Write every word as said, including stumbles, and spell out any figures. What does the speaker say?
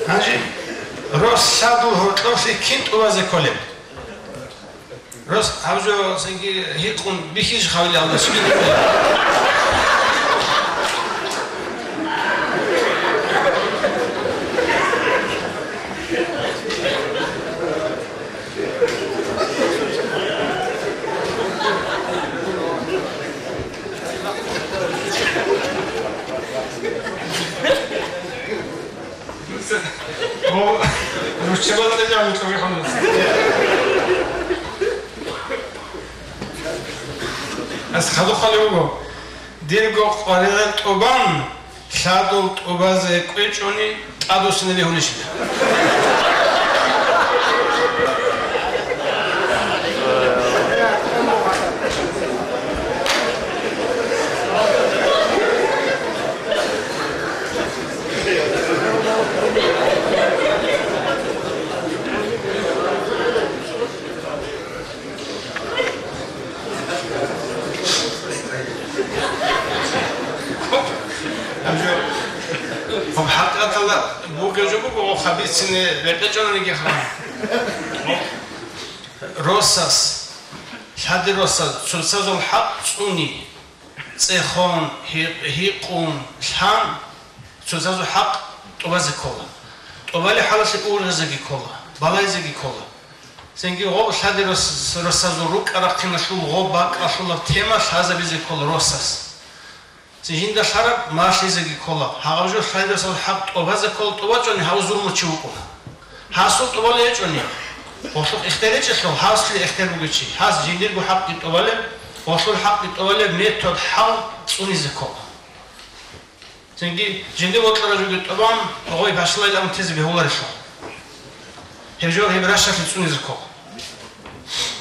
Гьанже рос лъадул гьоркьоблъи кин тӀубазе кколеб? Рос гьаб жо цинги гьикъун бихьищ хавилалда щиб? О, руччабазда жагьил чӀуги ханас. Ас хадуб хъалев вуго. Дирго къваригӀел тӀубан, лъадул тӀубазе кӀвечӀони, тӀадвуссине бегьулищила? Гьаб жо, гьаб хӀакъикъаталда бугеб жо буго, гьаб бицине рекъечӀониги хана. Росас, лъади росас, цоцазул хӀакъ цӀуни, цӀехон, гьикъ-, гьикъун, лъан, цоцазул хӀакъ тӀубазе ккола. ТӀубали хӀалалъе ургъизеги ккола, балайзеги ккола. Цинги гъоб лъади рос-, росазул рукӀа-рахъиналъул гъоб бакӀалъулаб тема лъазабизе ккола росас. Цин жинда лъараб малъизеги ккола. Гьаб жо лъади росазул хӀакъ тӀубазе ккола, тӀубачӀони гьав зулмучи вукӀуна. Гьасул тӀубал гьечӀони, гъолъухъ ихтияр гьечӀелъул, гьаслъи ихтияр бугев чи. Гьас жиндирго хӀакъги тӀубалеб, гъолъул хӀакъги тӀубалеб метод, хӀал цӀунизе ккола. Цинги жинди бокьараб жоги тӀубан, гъой башалайилан тезе бегьуларелъул. Гьеб жо гьеб ращалъе цӀунизе ккола.